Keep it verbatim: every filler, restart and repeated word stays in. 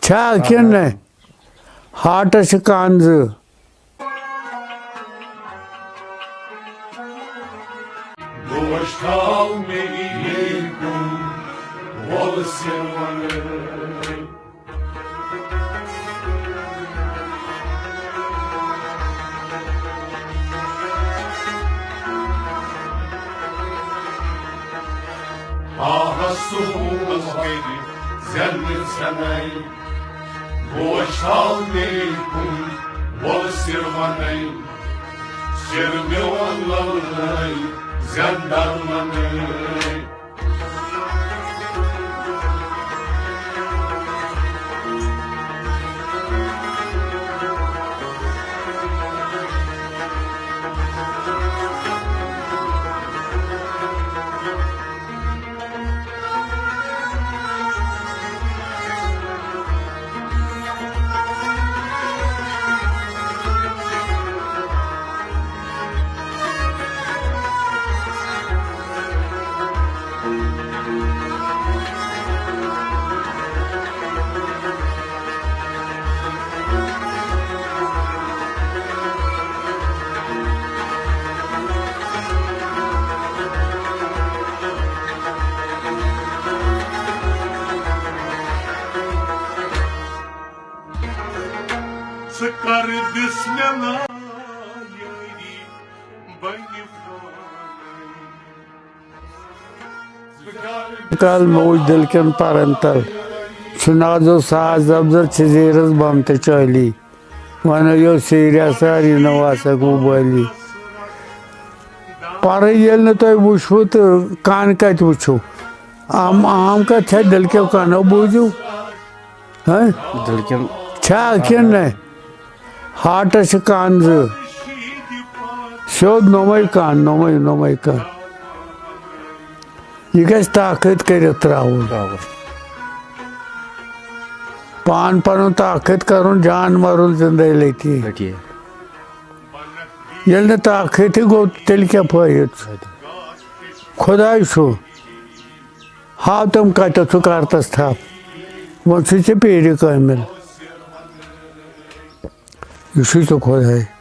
چھا کِنہٕ نہ؟ ہارٹس چھِ کَن زٕ۔ گوش تھاو مےٚ یہِ کُن وۄلہٕ سِر وَنہٕ۔ آہس سکوٗنس کٔرِتھ زٮ۪نہٕ ژھٮ۪نَے۔ گوش تھاو مےٚ کُن وۄلہٕ سِر وَنَے۔ سِر میون لَلہٕ نَے زٮ۪ن درمَنَے۔ ژٕ کر دِس مےٚ نا یٲری بنہِ پانَے۔ کال موج دل کٮ۪ن پرن تل۔ چھُ نازو ساز زبزر چھِ زیٖرس بم تہٕ چٲلی۔ وَنو یو سیٖریا ساری نو آسکھ وُبٲلی۔ پَرٕے ییٚلہِ نہٕ تۄہہِ وٕچھوٕ تہٕ کَن کَتہِ وٕچھِو؟ عام، عام کَتھ چھےٚ دِل کیو کَنو بوٗزِو۔ ہاں؟ دِل کٮ۪ن چھا کِنہٕ نہ؟ ہارٹس چھِ کَن زٕ۔ سیوٚد نوٚمَے کَن، نوٚمَے، نوٚمَے کَن۔ یہِ گژھِ تاخت کٔرِتھ ترٛاوُن۔ ترٛاوُن۔ پان پَنُن تاخت کَرُن، جان مَرُن زِندَے لٔتی۔ لٔتی۔ ییٚلہِ نہٕ تاخت تہِ گوٚو، تیٚلہِ کیٛاہ فٲیدٕ چھُ؟ خۄداے چھُ۔ ہاو تِم کَتٮ۪تھ چھُ کَرتَس تھَپھ۔ وۄنۍ چھُے ژےٚ پیٖرِ کٲمِل۔ یہِ چھُے ژےٚ خۄداے۔